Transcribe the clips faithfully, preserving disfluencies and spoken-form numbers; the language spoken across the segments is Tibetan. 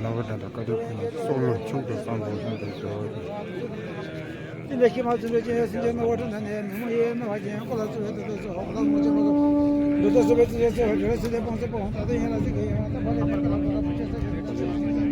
ནང་པ་དང་བཀའ་བརྒྱུད་ཁོ་ན་སོགས་ལོ་ཆུང་དུ་བསམ་པ་ལྷུན་དུ་གྲོལ། དེ་ལས་ཀྱི་མ་བཙུན་པའི་སྤྱན་སྲིད་ཀྱི་མི་བ་ཁྲི་ན་ནས་མི་མོ་ཡེ་མི་བ་ཅན་ཀོ་ལ་ཚུ་བའི་དུ་དུ་སུ་ཧོ་ལ་མོ་ཅན་མ་གོ་འདུ་ད་སུ་བའི་དུ་ཡེ་སུ་ཧོ་ཇོ་ར་སི་ལེ་པོང་སེ་པོ་ཧོ་ད་དུ་ཡེ་ལ་སི་གེ་ཡེ་ཧོ་ད་བ་ལེ་མེ་ཀ་ལ་ཀོ་ལ་པུ་ཅེ་སེ་ཀེ་རེ་ཀོ་ཅེ་སེ་ཀེ་རེ།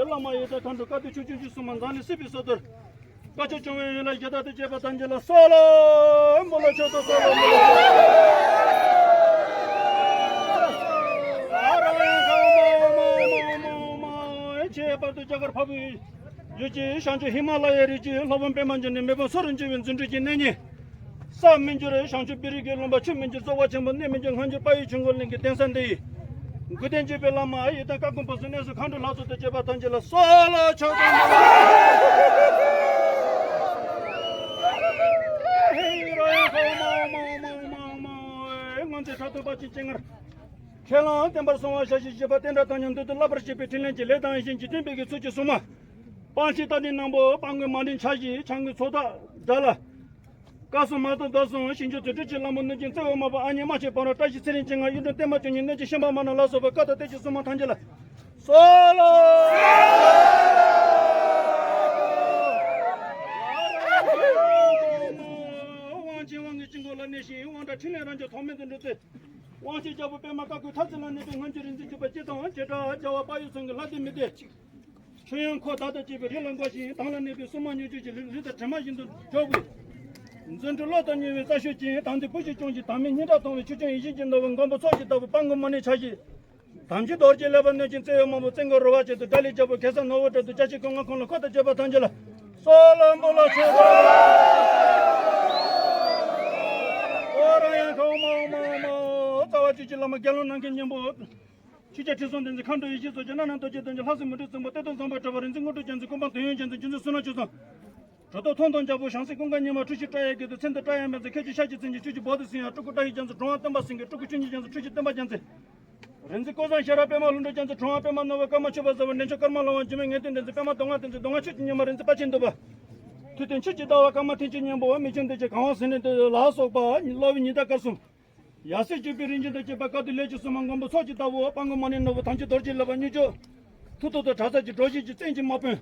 བླ་མ་ཡི་དྭགས་མཁའ་འགྲོ་བཀའ་བདེ་ཆོས་སྐྱོང་གཞི་གསུམ་མ་འཛམ་གླིང་སྲིད་པའི་སྲོལ་གཏོད། བཀའ་ཆོས་སྐྱོང་བའི་ཡུལ་ལ་གཞི་བདག་ཏུ་བཅས་པ་ཐམས་ཅད་ལ་སོགས་ལ་འབུལ་ལོ་མཆོད་དོ། སོགས་ལ་འབུལ་ལོ་མཆོད་དོ། ཨ་ར་ཧ་མ་མ་མ་མ་མ་ཆེ་ བར་དུ་རྒྱ་གར་འཕགས་པའི་ཡུལ་གྱི་བྱང་ཆུབ་ཧི་མ་ལ་ཡའི་རི་རྒྱུད་ལྷོ་བོད་པད་མ་འབྱུང་གནས། མེས་པོ་སུ་རུ་འགྱུར་བའི་རྫུ་འཕྲུལ་གྱི་གནས་རྙིང་། ས་མི་འགྱུར་བྱང་ཆུབ་པའི་རི་གི་ལུང་པ། ཆུ་མི་འགྱུར་རྩ་བ་ཆེན་པོ། གནས་མི་འགྱུར་སྔ་འགྱུར་དཔལ་ཡུལ་ཆོས་འཁོར་གླིང་གི་གདན་ས་འདི་ཡི་མགུལ་རྟེན་བརྒྱུད་པའི་བླ་མ་ཡི་དམ་བཀའ་དགོངས་པ་སྲུང་། གནས་སུ་མཁའ་འགྲོ་ལྷ་ཚོགས་དང་བཅས་པ་ཐམས་ཅད་ལ་གསོལ་ལོ་མཆོད་དོ། སྔོན་ཚེ་ཕྲག་དོག་པ་ཅན་སྤྱན་སྔར། ཁས་བླངས་བསྟན་པར་སྲུང་བ་ཞལ་བཞེས་བཞེས་པ་བསྟན་དགྲ་དམ་ཉམས་མདུན་དུ་བསླབ་པར་བྱེད་པའི་ཕྲིན་ལས་ཀྱི་ལས་དང་ཡིད་བཞིན་གྱི་བསྟན་པའི་གི་ཚུལ་གྱིས་སྲུང་མ། སྤང་ཞིང་རྟ་མགྲིན་ནག་པོ་དཔལ་མགོན་མ་ནིང་ཕྱག་བཞེས་ཕྱག་མགོན་ཚོགས་བདག་དགྲ་ལྷ། བཀའ་སྲུང་མ་ཏོག་རྡོར་སྲུང་ཞིང་སྐྱོང་དུར་ཁྲོད་ཀྱི་ལྷ་མོ་གནོད་སྦྱིན་རྩེ་འོག་མ་པ་ཨ་མྱེས་རྨ་ཆེན་ཕ་རོལ་བཀྲ་ཤིས་ཚེ་རིང་སྤྱན་སྔར་གཡུ་སྒྲོན་བརྟན་མ་བཅུ་གཉིས་གནོད་སྦྱིན་ཤན་པ་མ་ནིང་ལ་སོགས་པའི་བཀའ་དང་བསྟན་བཅོས་སྲུང་མ་ཐམས་ཅད་ལ་གསོལ་ལོ། དབང་ཆེན་དབང་གི་དཀྱིལ་འཁོར་ལ་གནས་ཤིང་དབང་དྲག་ཕྲིན་ལས་རབ་འབྱམས་ཐོགས་མེད་དུ་འགྲུབ་སྟེ། དབང་ཆེན་རྒྱལ་པོ་པདྨ་དཀར་པོའི་ཐ་ཚིག་ལ་གནས་པའི་སྔོན་གྱི་རིག་འཛིན་བརྒྱུད་པ་སྤྱི་དང་བྱེ་བྲག་རྒྱལ་བ་དཔལ་ཡུལ་ཚང་གི་ལྷ་སྡེ་མི་སྡེ། ཆོས་དབྱིངས་འཁོར་དག་དང་བཅས་པའི་རི་ལ་འགོད་ཅིང་དྭངས་ལ་གནས་པའི་སྲུང་མ་མྱུར་མགྱོགས་ཀྱི་རི་རི་དྭགས་དྲི་མ་བཞིན་དུ་འཇོག་པའི། རྫུ་འཕྲུལ་གློག་དང་ཉེ་བའི་རྩ་ཤུགས་ཀྱིས་དམ་ཚིག་བུ་ཞིག་སྐྱོང་ཞིང་དམ་མེད་གཉེན་དགྲ་གཏོང་བའི་ཆོས་སྐྱོང་ཡིད་བཞིན་གྱི་ནོར་བུ་མགོན་པོ་ཚོགས་ཀྱི་བདག་པོ་དཔལ་མགོན་མ་ནིང་ཕྱག་བཞེས། དམ་ཅན་རྡོ་རྗེ་ལེགས་པར་གནོད་ཅིང་བརྩེ་བའི་དམར་པོ་བཙན་མགོན་རོལ་བ་ཅན་དུ་དགྲ་ལྷའི་རྒྱལ་པོ་གེ་སར་ནོར་བུ་སྤྲུལ་དུ་བརྒྱ་བྱིན་ཀུན་དགའ་ཁོང་ལ་འཁོར་དང་བཅས་པ་ཐམས་ཅད་ལ་གསོལ་ལོ་འབུལ་ལོ་མཆོད་དོ། ཨོ་རང་ཡང་ཁོ་མ་མ་མ་རྩ་བ་བཅུད་ཀྱི་བླ་མ་དགེ་སློང་ནམ་མཁའི་སྙིང་པོ། ཆོས་རྒྱལ་ཁྲི་སྲོང་ལྡེ་བཙན་མཁའ་འགྲོ་ཡེ་ཤེས་མཚོ་རྒྱལ་སྣ་ནམ་རྡོ་རྗེ་གདན་གྱི་ལྷ་སྲིན་མུ་ཏིག་བཙན་པོ་གཏེར་སྟོན་བཟང་པོའི་གྲགས་པ་རིག་འཛིན་དངོས་གྲུབ་རྒྱལ་མཚན་ཀུན་སྤངས་དོན་ཡོད་རྒྱལ་མཚན་རྒྱུ་འབྲས་བསོད་ནམས་ཆོས་སྲུང་། གྲུབ་ཐོབ་ཐང་སྟོང་རྒྱལ་པོ་བྱང་སེམས་ཀུན་དགའ་ཉི་མ་འཁྲུལ་ཞིག་སྐྲག་ཡས་དགེ་ལྡན་མཚན་དུ་སྐྲག་ཡས་མེད་ཚེ་ཁྱེད་ཀྱི་ཤ་ཁྱི་མཚན་གྱི་སྤྲུལ་སྐུ་བཀྲ་ཤིས་རྒྱལ་མཚན་འགྲོ་བ་སྟོན་པ་སེང་གེ་སྤྲུལ་སྐུ་ཆོས་ཉིད་རྒྱལ་མཚན་སྤྲུལ་སྐུ་བསྟན་པ་རྒྱལ་མཚན། རིག་འཛིན་ཀུན་བཟང་ཤེས་རབ་པདྨ་ལྷུན་གྲུབ་རྒྱལ་མཚན་གྲོང་པ་པདྨ་ནོར་བུ་ཀརྨ་ཆོས་པ་ཟེར་བ་འདྲེན་མཆོག་ཀརྨ་ལྷ་དབང་འཇིགས་མེད་ངེས་དོན་རྒྱལ་མཚན་པདྨ་མདོ་སྔགས་བསྟན་འཛིན་མདོ་སྔགས་ཆོས་ཀྱི་ཉི་མ་རིག་འཛིན་དཔལ་ཆེན་འདུས་པ། མཐུ་ལྡན་ཆོས་ཀྱི་ཟླ་བ་ཀརྨ་མཐུ་ཆེན་སྙིང་པོ་མི་ཆེན་འདི་ཆེ་གང་བ་ཟིན་ནས་འདི་ལ་སོགས་པ་བླ་བའི་ཉི་ཟླ་སྐར་གསུམ། ཡབ་སྲས་བརྒྱུད་པའི་རིགས་འབྱུང་དང་བཅས་པ་བཀའ་བསྡུ་ལས་ཀྱི་སྲུང་མ་མགོན་པོ་ཚོགས་ཀྱི་བདག་པོ་དཔལ་མགོན་མ་ནིང་ནོར་བུ་དམ་ཅན་རྡོ་རྗེ་ལེགས་པ་མྱུར་མགྱོགས། མཐུ་སྟོབས་དང་གྲྭ་ཚང་གི་སྒྲོག་བཞིན་གྱི་བཙན་གྱི་དམག་དཔོན།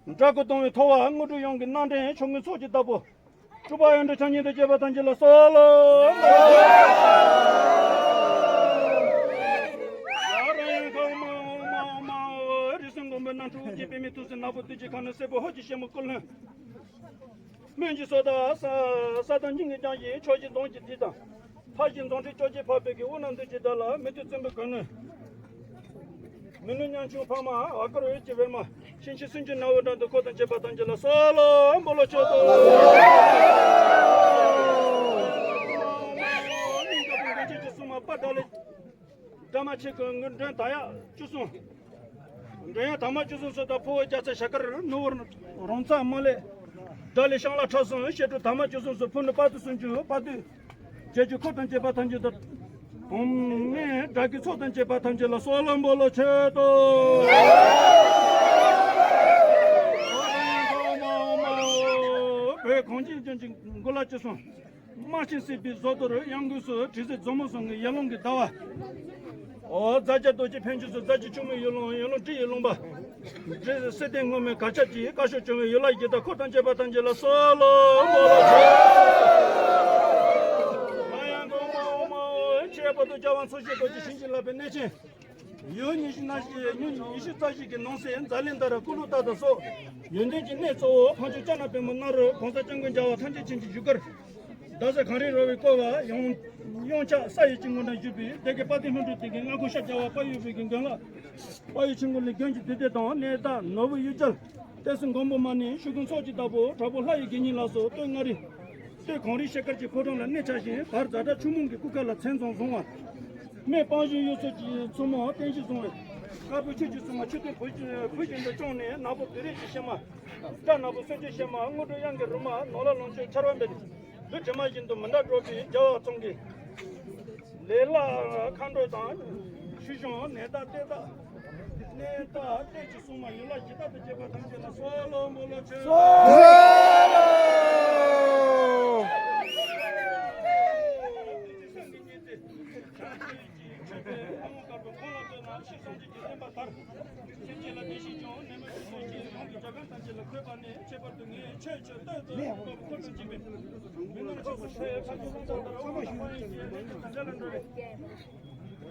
དགྲ་བོ་གདུང་བའི་ཐོ་བ་དངོས་གྲུབ་གཡང་གི་སྣ་འདྲེན་ཆོས་མགོན་ཚོགས་ཀྱི་བདག་པོ། སྤྲུལ་པ་ཡོན་ཏན་ཕྱག་གཉིས་དང་བཅས་པ་ཐམས་ཅད་ལ་གསོལ་ལོ། ཡ་ར་ཡང་ཁ་མ་མ་མ་རི་སུམ་མགོན་པོའི་རྣམ་འཕྲུལ་དབུ་རྒྱན་པདྨའི་ཐུགས་སྲས་ནག་པོ་བདུད་ཀྱི་ཁ་གནོན་སེར་པོ་ཧོར་གྱི་ཤེ་མོ་ཀུན་ལྷུན། སྨན་གྱི་སོ་དང་ས་ས་དང་སྙིང་གི་རྒྱང་ཞིང་ཕྱོགས་བཞི་འཛོམས་ཀྱི་དྲི་དང་། མཐའ་བཞི་འཛོམས་ཁྲི་བཅོ་བརྒྱད་ཕབ་པའི་གི་དབུ་ན་འདུས་ཀྱི་བདག་ལ་མི་མཐུན་བཙན་པོའི་གོས་ནི། མི་ནུ་ཉང་ཆུང་ཕ་མ་ཨ་གར་འོད་ཀྱི་བེར་མ་ཤིང་ཆེན་སུམ་ཅུ་ནག་པོའི་འགྲམ་དུ་འཁོར་དང་བཅས་པ་ཐམས་ཅད་ལ་གསོལ་ལོ་འབུལ་ལོ་མཆོད་དོ། སྲུང་མ་དཔལ་དགྲ་ལས། སྒྲ་མ་ཆེ་ཀུན་དགའ་མགྲོན་དར་ཡག་བཅུ་གསུམ། མགྲོན་ཡག་དར་མ་བཅུ་གསུམ་སོགས་དང་ཕུ་བོ་རྒྱ་ཚ་ཞལ་དཀར་ནུ་བོ་རོང་ཚ་མ་ལེ། དགྲ་ལས་ཤང་ལ་ཁྲ་གསུམ་བཤད་སྒྲུབ་དར་མ་བཅུ་གསུམ་སོགས་ཕུ་ནུ་དཔའ་བདུད་སུམ་ཅུ་དཔའ་བདུད། བརྒྱད་ཅུ་འཁོར་དང་བཅས་པ་ཐམས་ཅད་དང་། དུང་སྔོན་དགྲ་བགེགས་ཚོགས་དང་བཅས་པ་ཐམས་ཅད་ལ་གསོལ་ལོ་འབུལ་ལོ་མཆོད་དོ། བོད་གངས་ཅན་ལྗོངས་ཀྱི་མགོ་ལ་བཅུ་གསུམ། དམར་ཆེན་སྲིད་པའི་ཟོ་དོར་གཡང་འགུལ་སོགས་དྲི་ཟའི་མཛོ་མོ་ཟུང་གི་ཡར་ཀླུང་གི་ཟླ་བ། འོ་རྫ་རྒྱ་རྡོ་རྗེ་འཕན་ཆུ་སོགས་རྫ་ཆུ་ཆུ་མོའི་ཡུལ་ལུང་ཡུལ་ལུང་དྲི་ཡི་ལུང་པ། འདྲེ་སྲིད་ལྡན་སྔོན་མོའི་གར་ཆགས་ཀྱི་བཀའ་ཤོག་བྱུང་བའི་ཡུལ་ལྷ་གཞི་བདག་འཁོར་དང་བཅས་པ་ཐམས་ཅད་ལ་གསོལ་ལོ་འབུལ་ལོ་མཆོད། ཡང་གོང་མ་འོག་མ་འོག་ཆེ་བར་དུ་རྒྱལ་དབང་འཚོ་བྱེད་རྡོ་རྗེ་བྱིན་གྱིས་བརླབས་པའི་གནས་ཆེན། ཡུལ་ཉི་ཤུ་རྩ་བཞི་ཉིན་ཉི་ཤུ་རྩ་བཞི་གི་ནང་གསེས་འཛམ་གླིང་མཐའ་རུ་ཀུ་ལུ་ཏ་དང་སོགས་ཡོན་ཏན་གྱི་གནས་གཙོ་བོ་འཕགས་མཆོག་ལྕམ་དྲལ་པདྨ་ནཱ་རོ་༸གོང་ས་༸སྐྱབས་མགོན་རྒྱལ་བ་ཐམས་ཅད་མཁྱེན་ཅིང་བཞུགས་སྒར། རྡ་ས་གངས་རི་ར་བས་བསྐོར་བ་ཡང་གཡོན་ཕྱོགས་ས་ཡི་སྤྱི་ངོས་ན་བཞུགས་པའི་སྡེ་དགེ་དཔལ་ལྡན་ལྷུན་གྲུབ་སྡེ་དགེ་མངའ་ཁོངས་ཤར་རྒྱལ་བ་དཔལ་ཡུལ་བོད་ཀྱི་མགོན་ལགས། དཔལ་ཡུལ་ཆོས་འཁོར་གླིང་དགོན་གྱི་འདུས་སྡེ་དང་གནས་བདག་ནོར་བུ་གཡུ་རྒྱལ། གཏེར་སྲུང་མགོན་པོ་མ་ནིང་ཤོག་གུ་ཚོགས་ཀྱི་བདག་པོ་དྲག་པོ་ལྷ་ཡི་དགེ་བསྙེན་ལ་སོགས་སྟོད་མངའ་རིས། སྟོད་གངས་རིའི་ཤེལ་དཀར་གྱི་ཕོ་བྲང་ལ་གནས་འཆའ་ཞིང་བར་ཛ་དྲག་ཆུ་མོ་གི་སྐུ་ཁ་ལ་མཚན་བཟང་བཟུང་བ། སྨད་སྤང་ཞིང་གཡུ་མཚོ་གི་མཚོ་མོ་བརྟན་བཞུགས་བཟུང་བའི། དཀར་པོའི་ཆོས་ཀྱི་སྲུང་མ་མཆོད་རྟེན་བུ་བཞིན་དུ་སྐྱོང་ནས་ནག་པོ་བདུད་རིགས་ཀྱི་གཤེད་མ། སྐྲ་ནག་པོ་གསོད་བྱེད་གཤེད་མ་དངོས་གྲུབ་གཡང་གི་རུ་མ་ནོར་ལྷ་ལོངས་སྤྱོད་ཆར་པ་འབེབས། ལུས་དྲི་མ་བཞིན་དུ་མི་འདག་འགྲོ་བའི་རྒྱལ་བ་ཚང་གི། ལས་སླ་མཁའ་འགྲོ་དང་། ཆོས་སྐྱོང་ནད་བདག་གཏེར་བདག་གནས་བདག་གཏེར་གྱི་སྲུང་མ་ཡུལ་ལྷ་གཞི་བདག་དང་བཅས་པ་ཐམས་ཅད་ལ་གསོལ་ལོ་འབུལ་ལོ་མཆོད།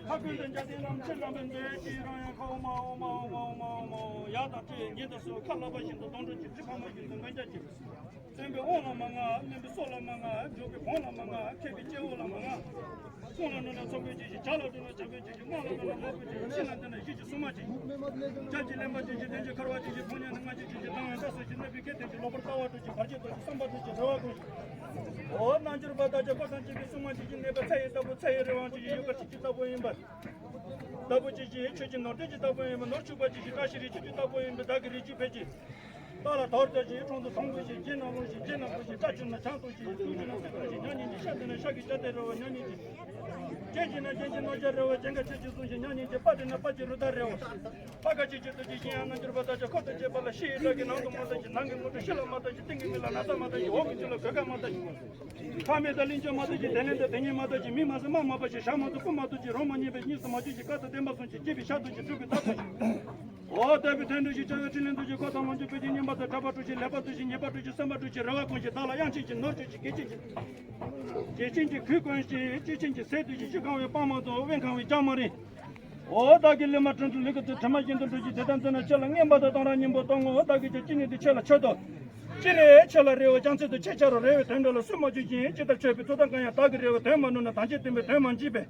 ཁ་ཀུན་ཏུ་འཇའ་ཚོན་རྣམས་ཕྱི་ནང་པའི་མཛོད་ཅིག་རང་ཡང་ཁ་ཨོ་མ་ཨོ་མ་ཨོ་མ་ཨོ་མ་ཨོ་མ་ཨོ་མ་ཡག་དང་ཁྲིད་ཉིད་དུ་སོ་ཁ་ལག་པ་བཞིན་དུ་གདོང་གྲོགས་ཀྱི་ཁྲི་ཕག་མོ་བཞིན་དུ་མགོན་སྐྱབས་ཀྱི། བཙུན་པའི་དབང་ལ་མ་ངལ་སྨན་པའི་སྲོག་ལ་མ་ངལ་འཇུག་པའི་གོང་ལ་མ་ངལ་མཁས་པའི་སྐྱེ་བོ་ལ་མ་ངལ། གསུང་ལ་གནས་ན་ཚོགས་ཀྱི་ཅིག་ཅིག་ཇ་ལ་འགྲོ་ན་ཇ་གི་ཅིག་ཅིག་དམག་ལ་འགྲོ་ན་དམག་གི་ཅིག་ཅིག་ཤི་ལ་འདི་ན་ཤི་ཅིག་སྲུང་མ་ཅིག་སྐྱབས་ཀྱི་གླེན་པ་ཅིག་ཅིག་དོན་གྱི་འཁོར་བ་ཅིག་ཅིག་ཕོ་ཉ་ནི་ང་ཅིག་ཅིག་ཅིག་བཏང་བ་ལྟ་སོ་ཅིག་གནོད་པའི་སྐད་དོད་ཅིག་ལོག་པར་ལྟ་བ་འགྲོ་ཅིག་བར་ཆད་དོ་ཅིག་བསམ་པ་འགྲོ་ཅིག་རེ་བ་འགྲོ་ཅིག་འོ་རྣལ་འབྱོར་པ་དག་ཅིག་འཁོར་དང་བཅས་པའི་སྲུང་མ་ཅིག་ཅིག་གནས་པའི་ཚེ་ཡི་བདག་པོ་ཚེ་ཡི་རི་དབང་ཅིག་ཡོད་པ་ཅིག་ཅིག་ལྟ་བུ་ཡིན་པ། ལྟ་བུ་ཅིག་ཅིག་ཆོས་ཀྱི་ནོར་སྟོན་ཅིག་ལྟ་བུ་ཡིན་པ་ནོར་ཕྱུག་པ་ཅིག་ཅིག་བཀྲ་ཤིས་རི་ཆུ་ཅིག་ལྟ་བུ་ཡིན་པ་བདག་གི་རི་ཆུ་ཕལ་ཆེར། རྟ་ལ་དོར་ལྟ་ཅིག་འཁྲུངས་དུ་དོང་བུ་ཞིག་རྗེ་ནག་ལུང་ཞིག་རྗེ་ནག་པོ་ཞིག་རྟ་ཆུ་ན་ཆང་བཏུང་ཞིག་ཏུ་ཆུ་ན་སེ་ཏོག་ཞིག་ཉག་ཉིན་གྱི་ཤ་འདི་ན་ཤ་གི་ཅ་དེ་རེ་བ་ཉག་ཉིན་གྱི། སྤྱན་གཅིག་ན་སྤྱན་གཅིག་རྣོ་ཆ་རེ་བ་སྤྱན་ཁ་ཆེ་ཆེ་བཟུང་ཞིག་ཉག་ཉིན་གྱི་པ་དེ་ན་པ་ཅིག་རུ་དར་རེ་བ། པ་ཁ་ཆེ་ཆེ་ཏོ་ཅིག་ཤིང་ཡང་རྣལ་འབྱོར་པ་དག་ཅིག་འཁོར་དང་བཅས་པ་ལ་ཤི་ཡི་བདག་གི་ནང་དུ་མ་ལྟ་ཞིག་ནང་གི་དངོས་གྲུབ་ཤི་ལ་མ་ལྟ་ཞིག་སྟེང་གི་མི་ལ་ན་ཚ་མ་ལྟ་ཞིག་འོག་གི་ཆུ་ལ་གོད་ཁ་མ་ལྟ་ཞིག་ཁ་མེད་དང་ལིང་ཅོ་མ་ལྟ་ཞིག་དེ་ལན་དང་དེ་ཉིད་མ་ལྟ་ཞིག་མི་མ་ཟིན་མ་མ་པ་ཞིག་ཞག་མ་ཐུབ་སྐུ་མ་ཐུབ་ཅིག་རོ་མ་ཉན་པའི་གཉིས་སུ་མ་བཅོས་ཤིག་བཀའ་དང་བསྟན་པ་སྲུང་ཞིག་སྐྱེས་པའི་ཞག་ཐུབ་ཅིག་སྤྲུལ་པའི་མཐའ་ཐུབ་ཅིག་འོ་ལྟ་བུའི་དོན་སྒྲུབ་ཞིང་བྱ་བའི་ཕྲིན་ལས་མཛད་ཅིག་འཁོར་དང་ལོངས་སྤྱོད་འཕེལ་ཅིག་སྙན་པ་དང་གྲགས་པ་སྤྲོ་ཞིང་ལེགས་པར་ཐུབ་ཅིག་ཉེས་པ་སྤྲོ་ཞིང་སེམས་པ་སྤྲོ་ཞིང་ཉེས་པ་སྤྲོ་ཞིང་བསམ་པ་སྤྲོ་ཞིང་བདག་ལ་གཡང་ཆེན་ཞིང་ནོར་སྤྱོད་ཅིག་དགེ་ཆེན་ཅིག་དགེ་ཆེན་གྱི་གུས་བཀུར་ཅིག་སྐྱེས་ཆེན་གྱི་ཟས་འདོད་ཅིག་ཆུ་གང་བའི་སྤང་མ་དང་དབེན་གང་བའི་ལྕང་མ་རིང་། འོ་བདག་གི་ལུས་མ་དྲན་དུ་ལུས་ཀྱི་དུ་དྲི་མ་བཞིན་དུ་འགྲོ་ཞིང་དེ་ལྟར་མཛད་ན་ཁྱེད་ལ་རྔན་པ་དང་གཏང་རག་སྙིང་པོ་གཏོང་ངོ་། བདག་གིས་ཀྱང་ཅི་ནུས་དེ་ཁྱེད་ལ་མཆོད་དོ། ཅི་རེ་ཁྱེད་ལ་རེ་བ་ཅང་ཚེ་དུ་ཆེས་ཆ་རུ་རེ་བའི་དོན་འགྲོ་ལ་སུ་མ་བྱུང་ཞིང་ཇི་ལྟར་མཆོད་པའི་ཐུགས་དམ་གང་ཡང་བདག་གི་རེ་བའི་དོན་མ་ནུས་ན་དམ་ཅན་བསྟན་པའི་དོན་མ་འཇིག་པས།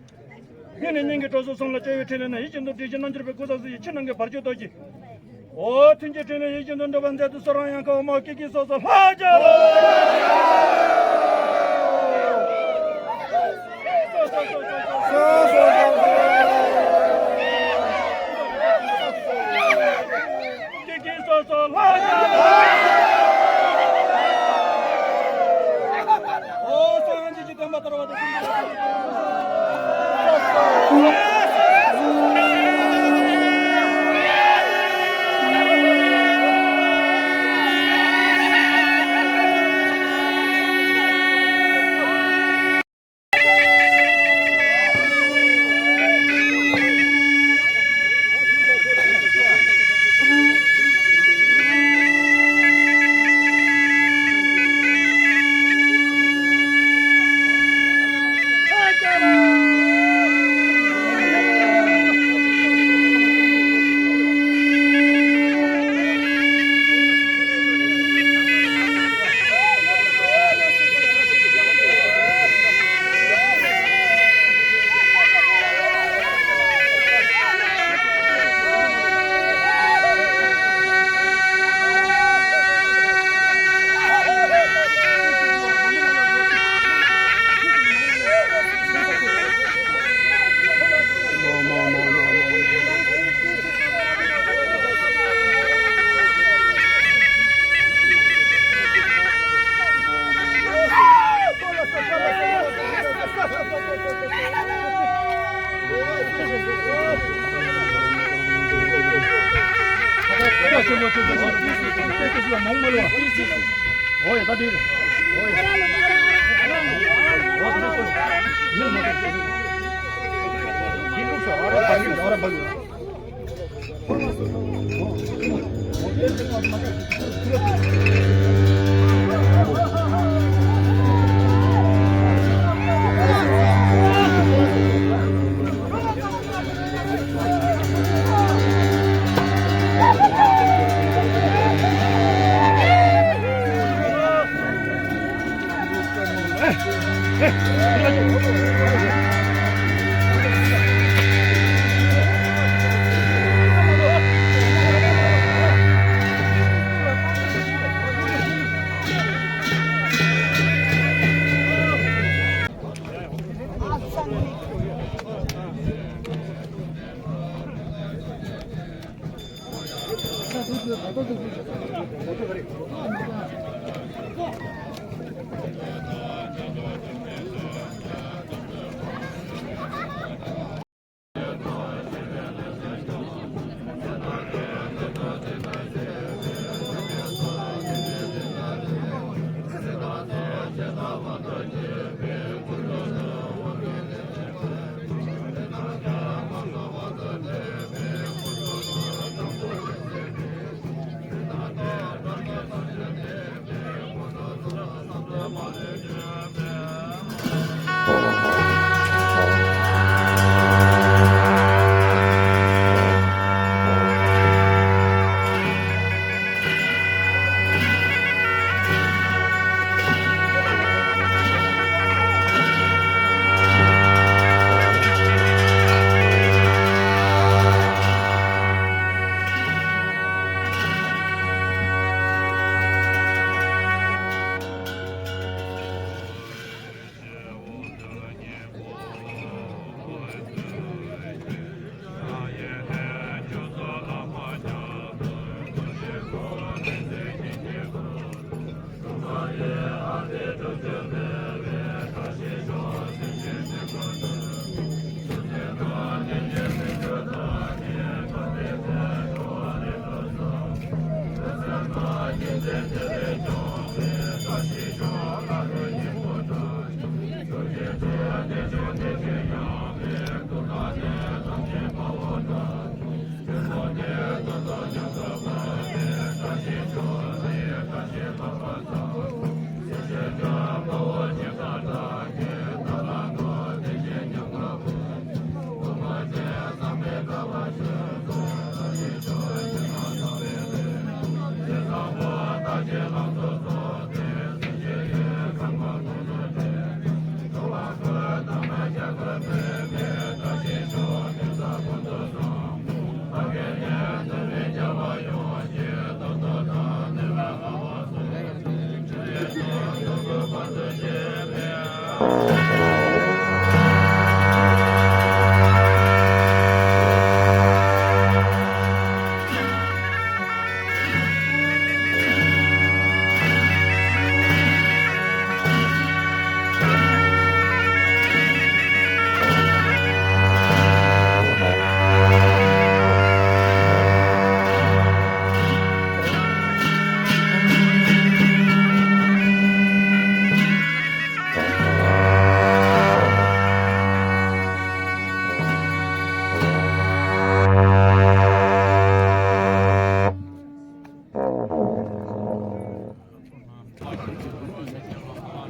ངས་ནི་སྙིང་གི་གྲོགས་སུ་སོང་ལ་བཅོལ་བའི་ཕྲིན་ལས་ན་ཡིད་བཞིན་དུ་བསྒྲུབ་ཤིང་རྣལ་འབྱོར་པའི་སྐུ་ཚ་སུ་ཡི་ཕྱི་ནང་གི་བར་ཆད་གཏོར་ཞིང་། འོ་མཐུན་གྱི་ཕྲིན་ལས་ཡིད་བཞིན་དུ་འགྲུབ་པར་མཛད་དུ་གསོལ་རང་ཡང་ཁ་བ་མ་སྐད་ཅིག་སོ་སོ་ལྷ་རྒྱལ་ལོ། སྐད་ཅིག་སོ་སོ་ལྷ་རྒྱལ་ལོ། འོ་སངས་རྒྱས་ཀྱི་བསྟན་པ་དར་བ་དང་།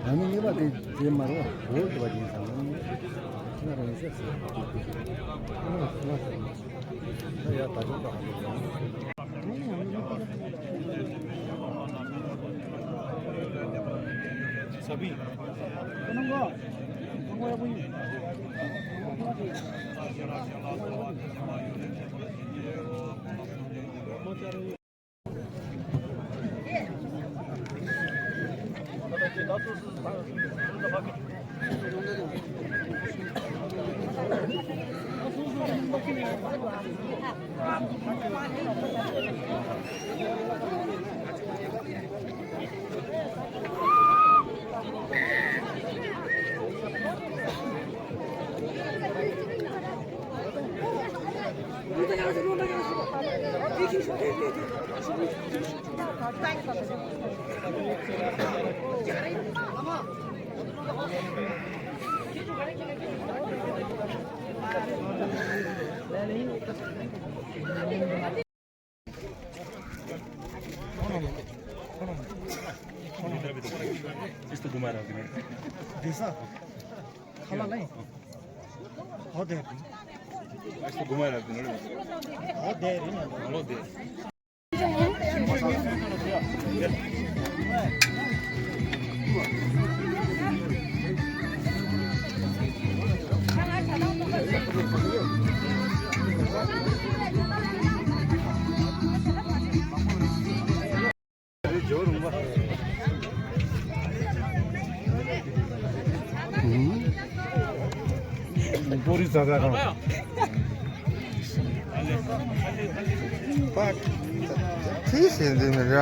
ད་ནི་གཉིས་པ་དེ་དེ་མ་རེད། འོ་དེ་བ་ཅིག་ཡིན་ས་མ་རེད། ང་རང་ཡིན་ཤག་ཟེར། ཨ་ང་ཟེར། ད་ཡ་ད་ཅོག་ད་ཧ་གོ་སོང་། ས་བི། Isto gumara. Desa. Khala lai. Ho de. Isto gumara. Ho de. Ho de. བོ་རི་ཛ་ཛ་རང་། པ། ཁྲིས་ཟེར་འདི་མི་ར།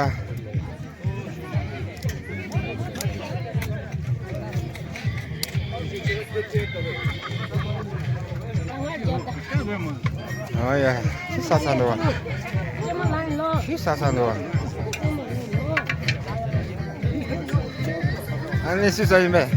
ཨ་ཡ། ཤི་ས་ས་འདུག་བ། ཤི་ས་ས་འདུག་བ། ཨ་ནི་ཤི་ས་ཡིན་པས།